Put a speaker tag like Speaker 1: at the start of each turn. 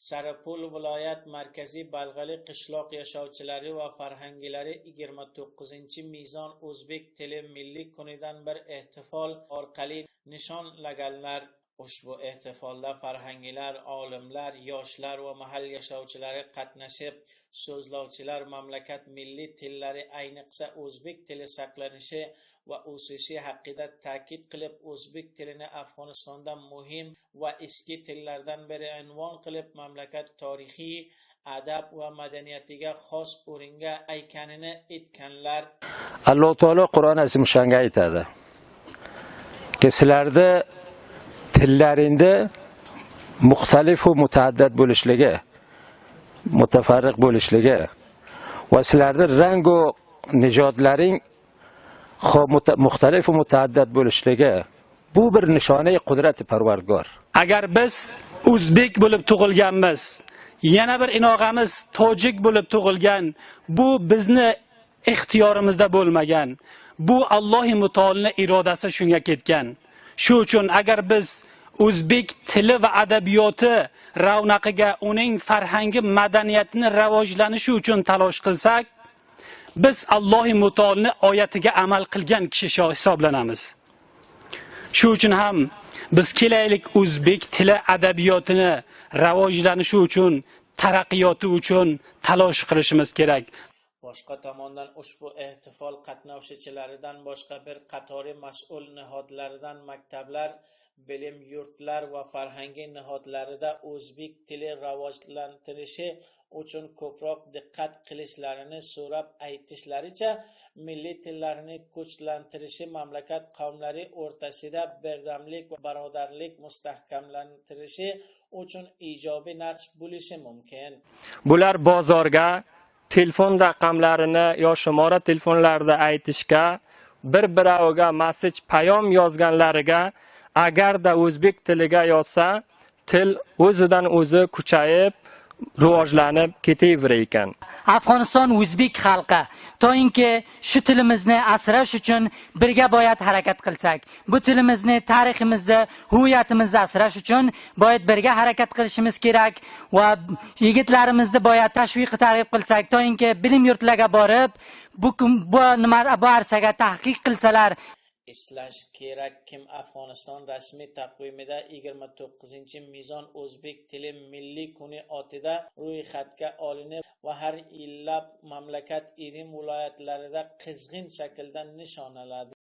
Speaker 1: Saripul viloyat markaziy Balg'ali qishloq yashovchilari va farhangilari 29-mizon o'zbek tili milliy kunidan bir ehtifol orqali nishonlaganlar. Ushbu ehtifolda farhangilar, olimlar, yoshlar va mahal yashovchilari qatnashib, so'zlovchilar mamlakat milliy tillari, ayniqsa o'zbek tili saqlanishi va o'sishi haqida ta'kid qilib, o'zbek tilini Afg'onistonda muhim va eski tillardan biri unvon qilib, mamlakat tarixiy, adab va madaniyatiga xos o'ringa aykanini aytganlar.
Speaker 2: Alloh taolo Qur'on azimshonga aytadi. Sizlarda tillaringda muxtalif va mutaaddid bo'lishligi, mutafarriq bo'lishligi va sizlarda rang va nijodlaring muxtalif va mutaaddid bo'lishligi bu bir nishonai qudrati Parvardigor.
Speaker 3: Agar biz o'zbek bo'lib tug'ilganmiz, yana bir inog'amiz tojik bo'lib tug'ilgan, bu bizni ixtiyorimizda bo'lmagan. Bu Alloh mutaolning irodasi shunga ketgan. Shu uchun agar biz o'zbek tili va adabiyoti ravnaqiga, uning farhangi madaniyatini rivojlanishi uchun talosh qilsak, biz Alloh mutaolning oyatiga amal qilgan kishi hisoblanamiz. Shu uchun ham biz kelaylik o'zbek tili adabiyotini rivojlanishi uchun, taraqqiyoti uchun talosh qilishimiz kerak.
Speaker 1: Boshqa tomondan ushbu ehtifol qatnashchilaridan boshqa bir qatori mas'ul nihodlaridan maktablar, bilim yurtlar va farhangi nihodlarida o'zbek tili rivojlantirishi uchun ko'proq diqqat qilishlarini so'rab aytishlaricha, milliy tillarni kuchlantirishi mamlakat qavmlari o'rtasida birdamlik va birodarlik mustahkamlantirishi uchun ijobiy naqsh bo'lishi mumkin.
Speaker 4: Bular bozorga telefon raqamlarini yo shumora telefonlarida aytishga, bir-biroviga message payom yozganlariga agarda o'zbek tiliga yozsa, til o'zidan o'zi kuchayib, rivojlanib ketaverar ekan.
Speaker 5: Afg'oniston o'zbek xalqi to'yinki shu tilimizni asrash uchun birga boyat harakat qilsak, bu tilimizni, tariximizni, huviyatimizni asrash uchun boyat birga harakat qilishimiz kerak va yigitlarimizni boyat tashviq targ'ib qilsak, to'yinki bilim yurtlarga borib, bu nima bu arsaga tahqiq qilsalar.
Speaker 1: Eslash kerak, kim Afg'oniston rasmiy taqvimida 29-mizon o'zbek tili milliy kuni otida ro'yxatga olinib va har yillab mamlakat irim viloyatlarida qizg'in shaklda nishonlanadi.